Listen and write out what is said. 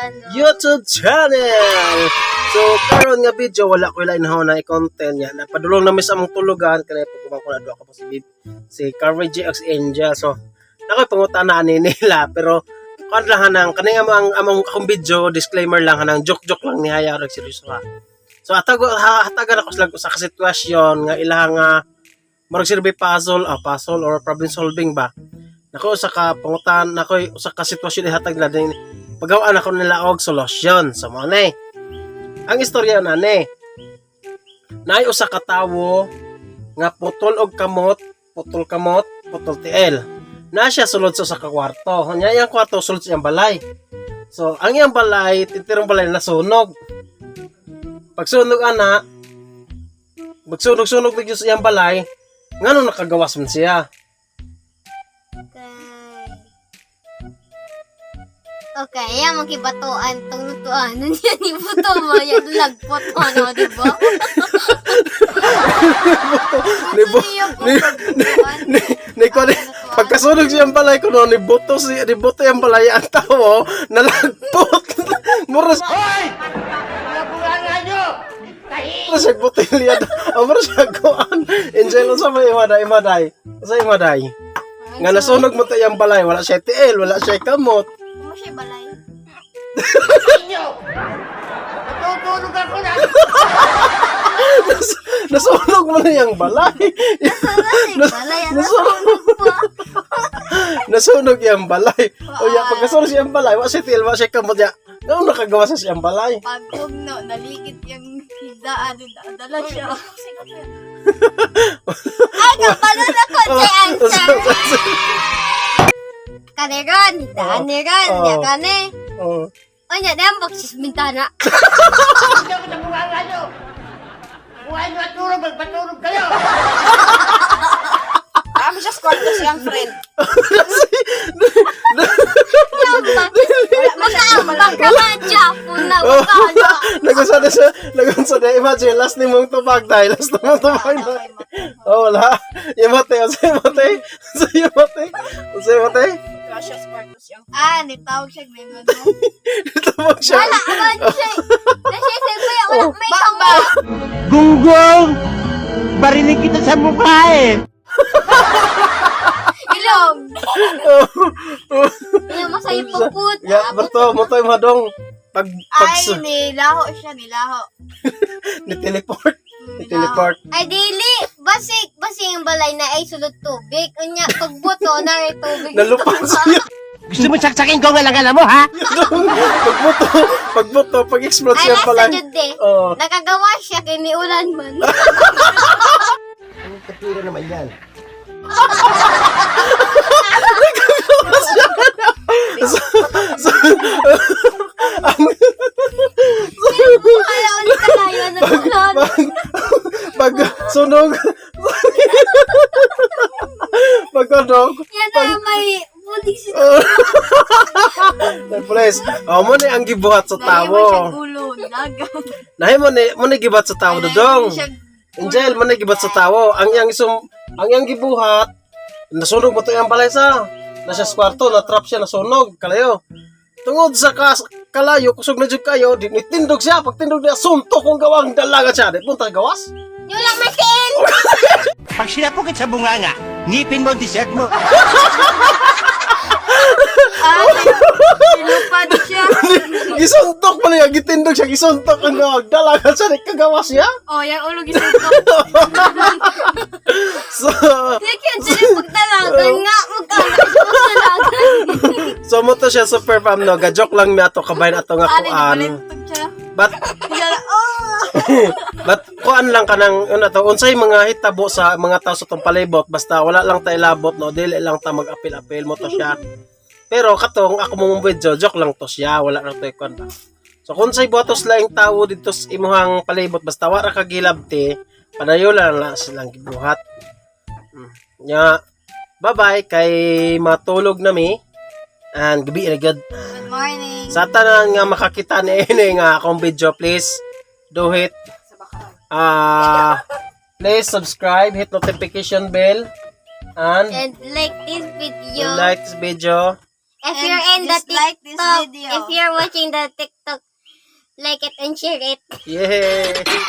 Channel. YouTube channel. So karon nga video, wala ko ilain na i-content niya. Napadulong na mi sa among tulugan kay pagkuman ko na duha ka po si Carrie G X Angel. So nakoy pangutana ani nila, pero kuan lang hanang kani nga mo ang among akong video, disclaimer lang, hanang joke-joke lang ni haya rag seryoso ha. So atago ha, hatagan ako sila sa sitwasyon nga ilaha nga murag silbi puzzle, puzzle or problem solving ba. Nako usa ka pangutan, nako usa ka sitwasyon ihatag nila din, pagawaan ako nila og solusyon. So mo na eh. Ang istorya na ni. Naay usa ka tawo nga putol og kamot, putol kamot, putol tiil. Na siya sulod sa usa ka kwarto. Nya iyang kwarto sulod sa iyang balay. So ang iyang balay, tintirong balay nasunog. Pagsunog ana, magsunog-sunog na sa iyang balay, ngano nakagawas man siya? Okay. Okay, yan magkibatuan tong lutuan. Ano niya ni buto mo? Yan lagpot mo, no, di ba? Ni Niya po ni ni ni ko ni pagkasunog siyang balay ko no ni buto si ni buto yung balay ang tawo nalagpot mura. Hoy! Mura siya botelya, mura siya kuan. Angel, unsa may imaday imaday unsa imaday nga nasunog mo to iyang balay, wala siya tiil, wala siya kamot? Mo siya balay. Inyo! Natutulog ako na! Nasunog mo na iyang balay. Balay, ano? Nasunog nasunog iyang balay o ya pagkasunog siyang balay, wa siya tiil, wa siya kamot ya nga nakagawa sa siyang balay. Pagkugno, naligid yung higdaan, dala siya. Ay, kapalo na ko siya answer. Kaniron, higdaan ni Ron, niya kani. Oh. O niya, nambak siya sa bintana. Hindi ako sa bunganga nyo! Buhay nyo at tulog, magpatulog kayo! Kami siya squad ko siyang friend. Nambak. Makaambak ka man siya. Puna, wala. Nagunsa na siya, nagunsa na. Imagine, last ni mong tubag dahil, last ni mong tubag dahil. Oh, wala. Yamate, sa yamate, sa yamate, sa yamate. Wala siya squad ko siyang. Ah, nitawag siya glimon mo. Tubag siya. Wala, man siya. Na siya sa kuya, wala may kamot. Gunggong! Barinig kita sa mukha eh! Ilong. Yung masaya puput. Ya, berto, mo to yung hadong. Pag, Ay, nilaho siya, nilaho. ni teleport. Ni teleport. Ay, dili. Basig, basig yung balay na ay sulod tubig. Unya, pagbuto na rin tubig. Nalupan siya. Gusto mo saksakin ko nga lang mo, ha? Pagbuto, pagbuto, pag-explode Ay, siya nasa pala. jud eh. Oh. Nakagawa siya kay niulan man. Ang katwira naman yan. So, ang, Wala ulit tayo nag-ulan. Pag sunog, pag sunog, Yan na may pulis. Please, oh, mo ni ang gibuhat sa Nahimo siya tawo. gulo, nilagan. Nahi mo ni gibuhat sa tawo dodong. Siya Angel, mo ni gibuhat sa tawo. Ang iyang isum ang iyang gibuhat, nasunog mo to iyang balay sa. Nasa sa kwarto, na-trap siya, nasunog, kalayo. Tungod sa kas, kalayo, kusog na jud kayo, di nitindog siya. Pag tindog niya, suntok kung gawang dalaga siya. Di punta gawas. Yung lang may tiil. Pag sinapukit sa bunganga, ngipin mo ang dessert mo. Ah, nilupad siya. Gisuntok pa niya, gitindog siya, gisuntok ang gawang dalaga siya, di kagawas siya. Oh, yung ulo gisuntok. So, Sige, sige, pagdalagan nga. Magkala. so mo to siya super fam no, ga-joke lang niya to kabayan ato nga Ah, kuan. nilupad siya. But Higala, oh! But kuan lang kanang ano to, unsay mga hitabo sa mga tao sa tong palibot, basta wala lang ta ilabot no, dili lang ta mag-apil-apil mo to siya. Pero katong ako mong video, joke lang to siya, wala lang to kuan ba. So kung say buhatos laing tawo didto sa imuhang palibot, basta wa ra ka gilabti, padayon lang lang silang gibuhat. Nya, bye-bye kay matulog na mi. And gabi na gyud. Good morning. Sa tanan nga makakita ni ini nga akong video, please do hit please subscribe, hit notification bell, and And like this video. like this video. If And you're in the dislike this TikTok, video. If you're watching the TikTok, like it and share it. Yay!